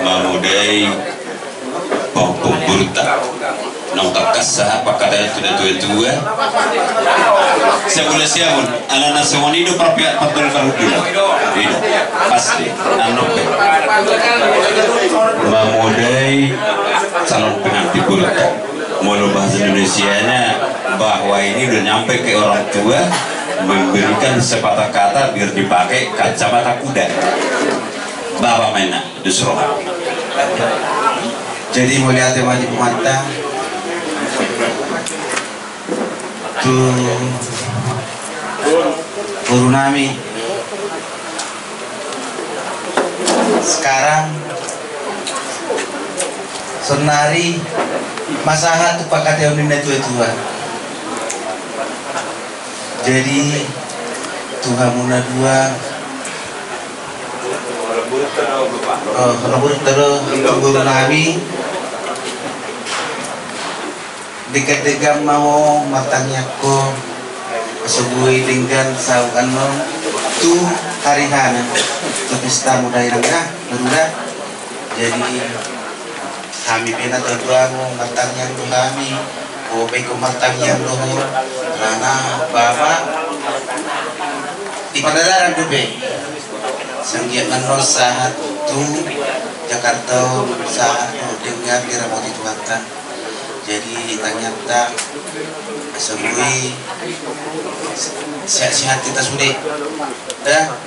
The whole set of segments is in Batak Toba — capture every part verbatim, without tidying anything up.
Mamodai pahompu burta. Naung tangkas sahat pangkataion tu na tua-tua. Siap molo siap, ala na songon i do parpia-, parpia-, parhundul. Ida, pasti. Anu pe. Mamodai calon pengantin burta. Molo bahasa Indonesianya, bahwa ini udah nyampe ke orang tua, memberikan sepatah kata biar dipakai kacamata kuda. Bapak main. Dos roha. Jadi mauliate ma di Tuhanta tu boru nami. Sekarang sonari masahat tu pangkataion ni na tua-tua. Jadi tu hamu na dua, oh, hamu na dua, tu boru nami, denggan-denggan ma ho martangiang ho, asa boi denggan saut annon tu ari hana, tu pesta mudai nang na, na dua. Jadi hami pe na tua-tuamu martangiang do hami, ho pe ingkon martangiang do ho, karena bapa di Pangandaran dope. Sanggiat annon sahat tu Jakarta, sahat tu denggan diramoti Tuhanta. Jadi tangiangta asa boi sehat-sehat hita sude. Dah.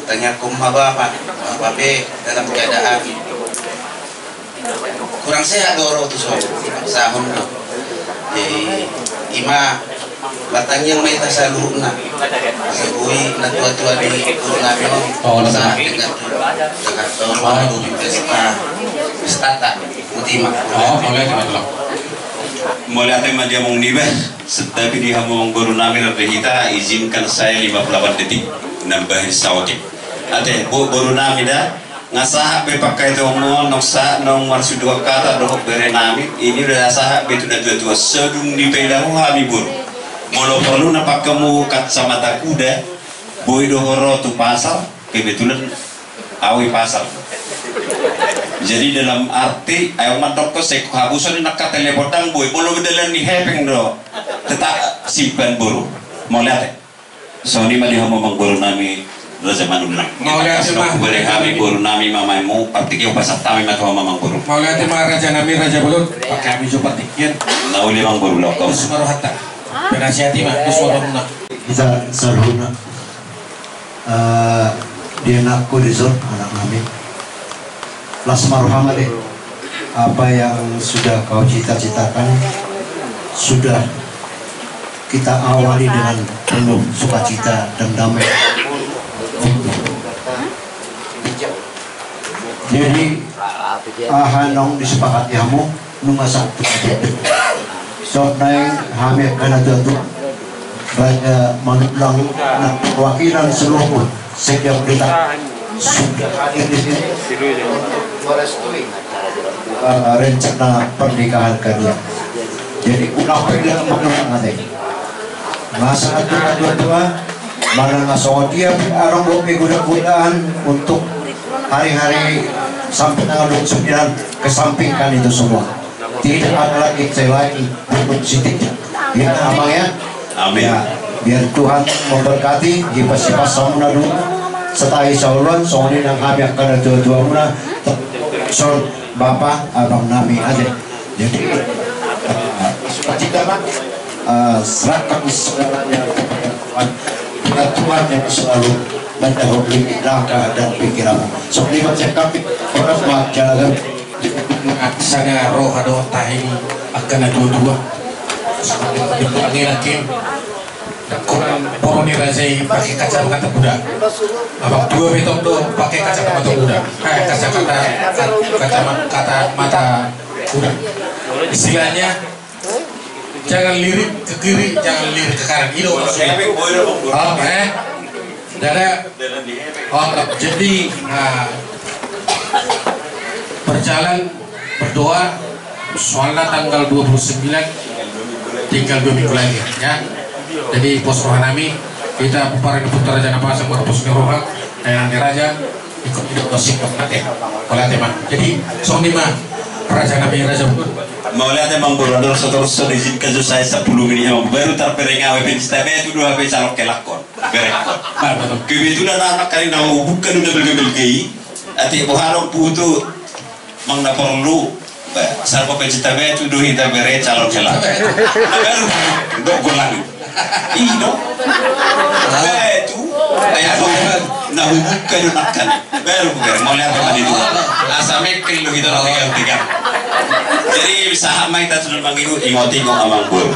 Tangiangkon ma bapa, bapa pe dalam keadaan kurang sehat do ro tu son, sahon do. Jadi ima martangiang ma hita saluhutna. Asa boi na tua-tua di boru nami on. Oh, sahat denggan tu Jakarta, oh, di pesta, pestata. Botima. Oh, mauliate ma. Mauliate ma di among niba. Santabi di hamu amang boru nami, rade hita, izinkan saya lima puluh delapan detik nambahi saotik. Ate, bo-, boru nami da, nga sahat be pangkataion on, naung sa-, naung marsiduahon kata dohot bere nami, ini udah sahat be tu na tua-tua, so dung dipaida ho hami boru. Molo porlu na pake hamu kacamata kuda, boi do ho ro tu pasar, kebetulan au i pasar. Jadi dalam arti, ayo mandok ko sek habuson ni nangka telepon dang boi, molo dalan ni hepeng do. Tetap simpan boru. Mauliate. Songon i ma di hamu amang boru nami Raja Manullang. Mauliate ma. Bere hami boru nami mamaenmu, partingkian pasahat hami ma tu hamu amang boru. Mauliate ma raja nami Raja Bolon, pake hami jo partingkian. Na uli amang boru, loko. Dos ma rohanta. Penasihati ma, dos ma rohanta. Hita saluhutna. Eh, di anakku dison, anak nami. Las ma roham ate. Apa yang sudah kau cita-citakan sudah kita awali dengan penuh sukacita dan damai. Jadi, aha naung disepakati hamu, nunga sahat tu aja. Songon naeng hami angka na tua-tua, Raja Manullang, na perwakilan seluruh setiap desa sudah hadir di sini. Eh, rencana pernikahan kalian. Jadi, unang pe dalam mengenang ate. Masa tu na tua-tua, manang songon dia pe adong dope godang-godang untuk hari-hari sampai tanggal dua puluh sembilan, kesampingkan itu semua. Tidak ada lagi selain untuk si Tijak. Ya, amang ya. Amin. Ya, biar Tuhan memberkati, dipasipas hamu na dua. Satahi saoloan, songon i nang hami angka na tua-tuamuna. Son, bapa, abang nami ate. Jadi, eh, sukacita ma, eh, serahkan segalanya kepada Tuhan. Biar Tuhan yang selalu mendampingi langkah dan pikiranmu. Songon i ma sian hami, horas ma jalagan. Sada roha do tahi angka na tua-tua. Songon i ma di pangilakin. Kurang boru ni raja i pake kacamata kuda. Abang tua pe tong do pake kacamata kuda. Eh, kacamata, kacamata, kacamata kuda. Istilahnya, jangan lirik ke kiri, jangan lirik ke kanan. Itu maksudnya. Apa, eh? Dada. Oh, jadi, nah, berjalan berdoa, soalnya tanggal dua puluh sembilan tinggal dua minggu lagi, ya. Jadi, pos roha nami, hita para putra raja na pasang, para pos ni roha, eh, ni raja, Mauliate ma. Jadi songon i ma, raja nami, raja. Mauliate ma, Amang Boru. Andorang so torus, so diizinkan jo sae sampulu menit, Amang Boru. Baru tarbereng au Pencipta Batu do hape calon kelakon. Bereng. Kebetulan anak kali na hubuka do na belge-belge i. Atik boha do butuh, Amang, na porlu. Ba, sar pe Pencipta Batu do hita bere calon hela. Na baru do golang. I do. Batu. Ai ado. Na hubuka do nangkin. Baru bere. Mauliate ma di tua. Asa mekkel do hita na tegang-tegang. Jadi sahat ma hita tu Amang Ingot, ingot-ingot Amang Boru.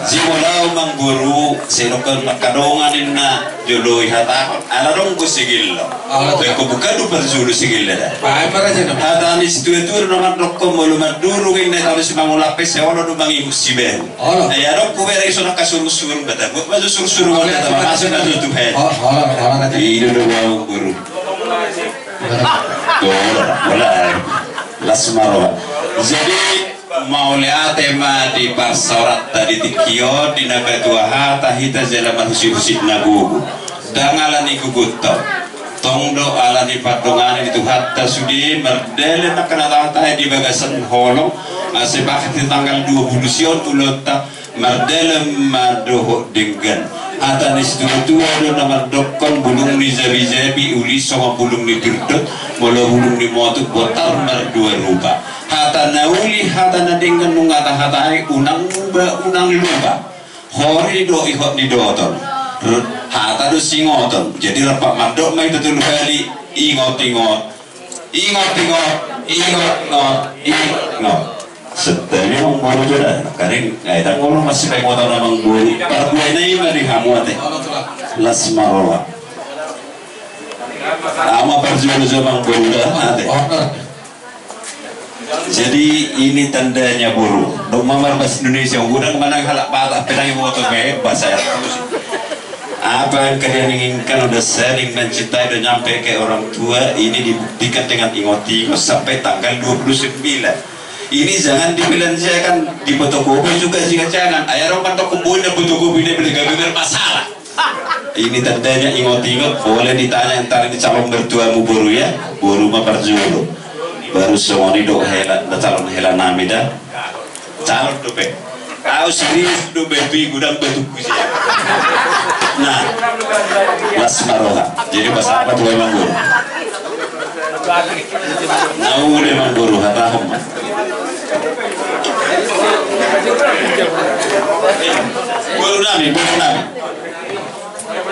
Jadi molo au, Amang Boru, sai dok angka dongan ninna. Jolo i hatahon, ala dong do segel. Ala dong. Baen hubuka do parjolo segel da. Baen ma raja na. Hata ni situa-tua do na mandokkon, molo mandurung inna taon si mangulak pe, sai olo do mangingot sibahen. Ala. Ai adong hubereng songon angka surung-surung da, tabuat ma jo surung-surung on da, tamasuk ma jo tu hela. Ala, ala, ala. I do do, Amang Boru. Ala. Las ma roha. Jadi, mauliate ma di parsaoranta di tingki on, di na patua hata hita jala marhusip-husip na gogo. Ndang ala ni gogonta on. Tong do ala ni pandonganan ni Tuhanta sude, mardalan angka na tahe-tahe di bagasan holong, asa bahen di tanggal dua pulu sia on ulaonta, mardalan ma dohot denggan. Hata ni situa-tua do na mandokkon, bulung ni jabi-jabi uli songon bulung ni pirdot, molo bulung ni motuk botar mardua rupa. Hata na uli, hata na denggan nunga tahatai, unang muba, unang lupa. Hori do ihot ni doton. R-, hata do singoton. Jadi rap mandok ma hita tolu hali, ingot-ingot. Ingot-ingot, ingot-ingot, ingot-ingot. Setelah Amang Boru jo da. Karing, ai ndang olo masipaingotan Amang Boru. Pardua na i ma di hamu ate. Las ma roha. Ama parjolo jo Amang Boru da, ate. Jadi ini tandanya, Boru. Dong ma marbahasa Indonesia, godang manang halak Batak pe ndang iboto be bahasa Arab. Apa yang kalian inginkan udah saya dengan cintai udah nyampe ke orang tua, ini dibuktikan dengan ingot-ingot sampai tanggal dua puluh sembilan. Ini jangan dibelanjakan, difotokopi juga jika jangan. Ai adong mantok kebun dan fotokopi dia beli gabe bermasalah. Ini tandanya ingot-ingot, boleh ditanya ntar di calon mertuamu, Boru, ya. Boru ma parjolo. Baru songon i do hela, calon hela nami da. Calon dope. Au serius dope, godang batukku sia. Nah, las ma roha. Jadi pas apa tu Amang Boru? Nah, udah Amang Boru, hatahon ma. Boru nami, Boru nami.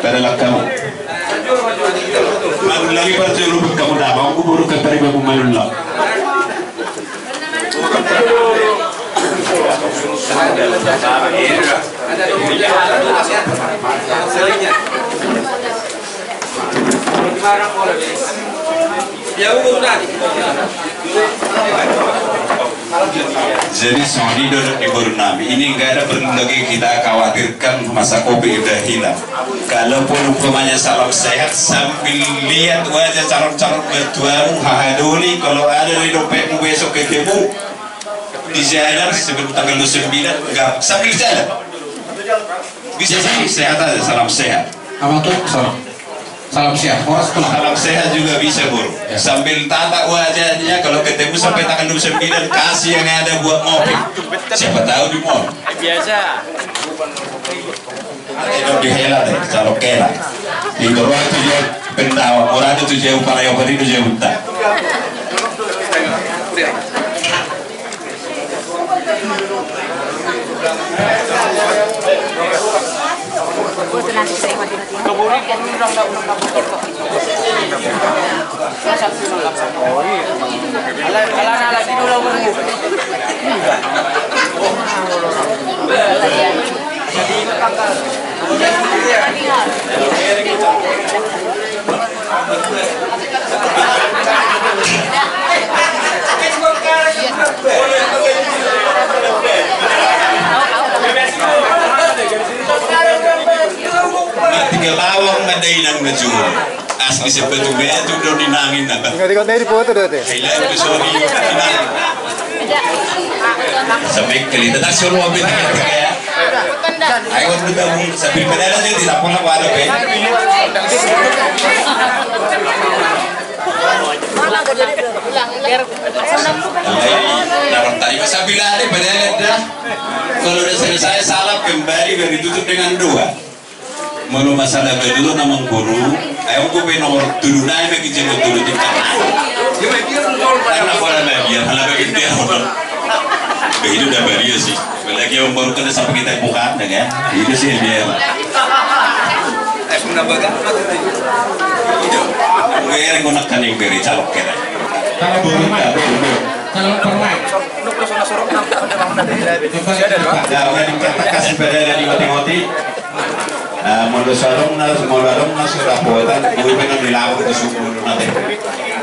Pada langkamu. Malullang i parjolo, kamu nama aku, Boru, kan tadi bamu malullang. Jadi songon i do di Boru nami, ini nggak ada perlu lagi kita khawatirkan masa covid udah hilang. Kalaupun umpamanya salam sehat, sambil lihat wajah calon-calon mertuamu, haha doli, kalau ada di dompetmu besok ketemu di jalan sebelum tanggal dua puluh sembilan, enggak, sambil jalan. Bisa salam sehat aja, salam sehat. Apa tuh? Salam. Salam sehat. Horas tuh. Salam sehat juga bisa, Boru. Ya. Sambil tatap wajahnya, kalau ketemu sampai tanggal dua puluh sembilan, kasih yang ada buat ngopi. Siapa tahu di mall. Biasa. Di hela deh, calon hela. Di bawah tujuh pendawa, orang itu tujuh upara yang beri tujuh unta. Mati ke lawang ma dainang na jolo. Asli sebatu-batu do ninangin apa? Ingat-ingat dari foto do te. Hilang ke sori. Sampai kelihatan tak solo apa itu ya. Ayo, udah gabung, sambil berada aja, tidak pernah ada, Pe. Nah, baik. Nah, pertanyaan sambil ada, padahal ada. Kalau udah selesai salam kembali, baru ditutup dengan doa. Molo masalah badia nama guru, ayo, guru pe nomor tujuh nai, bagi jago tujuh tiga. Karena bola badia, bola badia. Itu udah badia sih. Apalagi yang baru kena sampai kita buka, ya kan? Itu sih dia. Eh, sudah baga. Gue yang gunakan yang beri calok kena. Kalau permai, kalau permai. Coba, coba. Ya, udah dikatakan sebenarnya di mati-mati. Molo so adong na, molo adong na so dapotan, boi pe na dilabur tu sumur na te.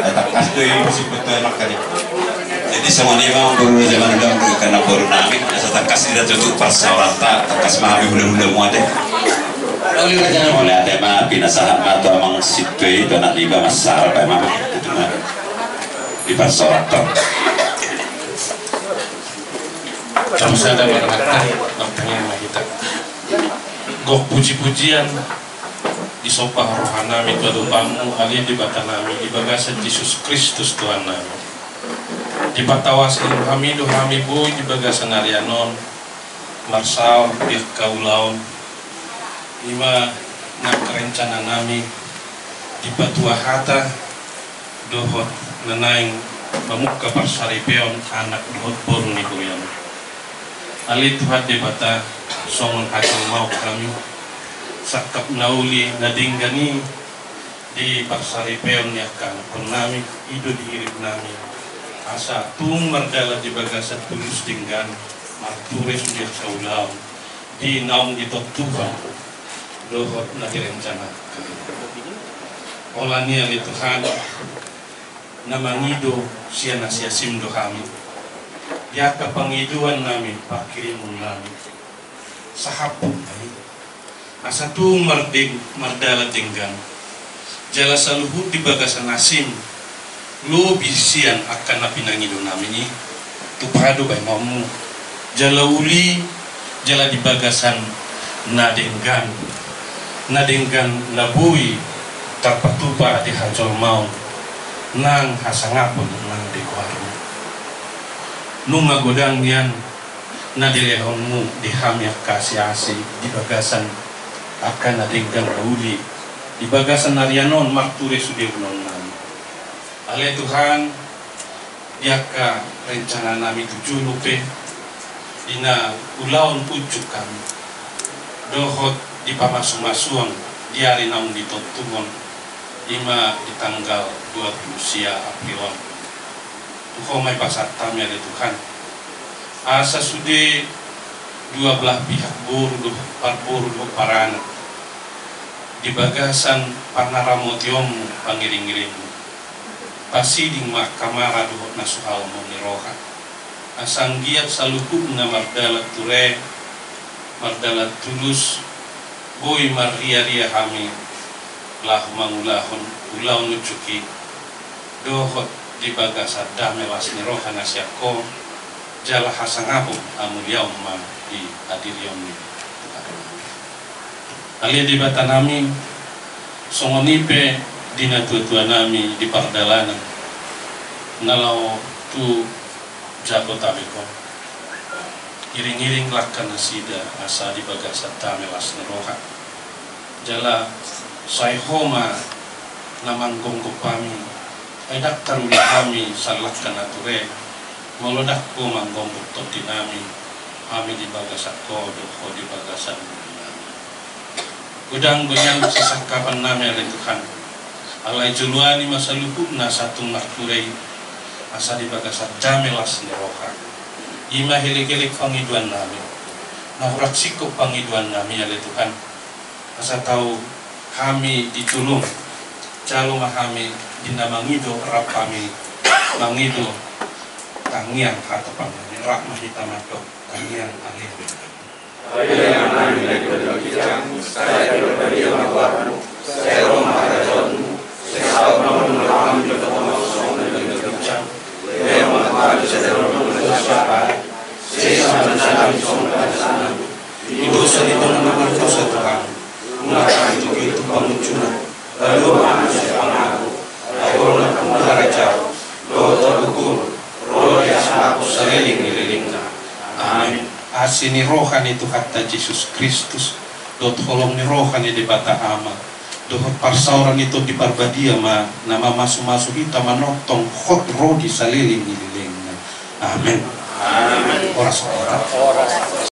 Tangkas do i, si betul makan i. Jadi songon i ma guru zaman dahulu, karena boru nami asa tangkas dida tutu parsaoranta, tangkas ma hami hulahula muate. Mauliate ma pinasahat ma tu amang Situe, tu anak niba Massara, baen ma di parsaoranta. Jam sada marhata, martangiang ma hita. Gok puji-pujian disomba roha nami tu adopanmu, ale Debata nami, di bagasan Jesus Kristus Tuhan nami. Dipatawasi hami do hami boi di bagasan arian on marsaor di angka ulaon, ima nang rencana nami, dipatua hata dohot na naeng mamungka parsaripeon anak dohot boru ni huriam. Ale Tuhan Debata, songon hajolmaon hami, sangkap na uli na denggan i di parsaripeon ni angka anakkon nami, i do di hirim nami, asa tung mardalan di bagasan tulus denggan, marture sude angka ulaon di naung ditontuhon dohot na direncanakan. Holan i ale Tuhan, na mangido sian asi-asim do hami di angka pangidoan nami, panghirimon nami, sahamput nami, asa tung mardeng-, mardalan denggan jala saluhut di bagasan asim, lobi sian angka na pinangido nami i, tupa do bahenonmu, jala uli, jala di bagasan na denggan, na denggan na boi tarpatupa di hajolmaon nang hasangapon nang di goarmu. Nunga godang nian na dilehonmu di hami angka asi-asi di bagasan angka na denggan na uli di bagasan arian on marture sude ulaon nami. Ale Tuhan, di angka rencana nami tu jolo pe, di na ulaon unjuk hami dohot di pamasu-masuon di ari naung ditontuhon, ima di tanggal dua pulu sia April on. Tu Ho ma i pasahat hami ale Tuhan, asa sude dua belah pihak, boru dohot parboru dohot paranak, di bagasan pangaramotionmu, pangiring-iringmu, pasiding ma angka mara dohot na so haholomon ni roha. Asa anggiat saluhutna mardalan ture, mardalan tulus, boi marria-ria hami laho mangulahon ulaon unjuk i dohot di bagasan dame las ni roha na sian Ho, jala hasangapon hamuliaon ma di hadirion ni Tuhan. Ale Debata nami, songon i pe di natua-tua nami di pardalanan na laho tu Jabodetabek on, iring-iring langka nasida asa di bagasan dame las ni roha. Jala sai Ho ma na manggonggop hami, ai ndang taruli hami sian langka na ture, molo ndang Ho manggonggop tondi nami, hami di bagasan Ho do, Ho di bagasan nami. Godang do nian sisangkapan nami ale Tuhan, alai joloani ma saluhutna asa tung marture i, asa di bagasan dame las ni roha. I ma elek-elek pangidoan nami, na hurang singkop pangidoan nami ale Tuhan, asa tau hami di jolom, jalo ma hami di na mangido, rap hami mangido. Tangiang hata pangidoan nami, rap ma hita mandok tangiang. Amen. saleleng ni lelengna. Amen. Asi ni roha ni Tuhanta Jesus Kristus, dohot holong ni roha ni Debata Ama, dohot parsaoran ni Tondi Parbadia ma na mamasumasu hita manongtong hot ro di saleleng ni lelengna. Amen. Amen. Horas ma hita.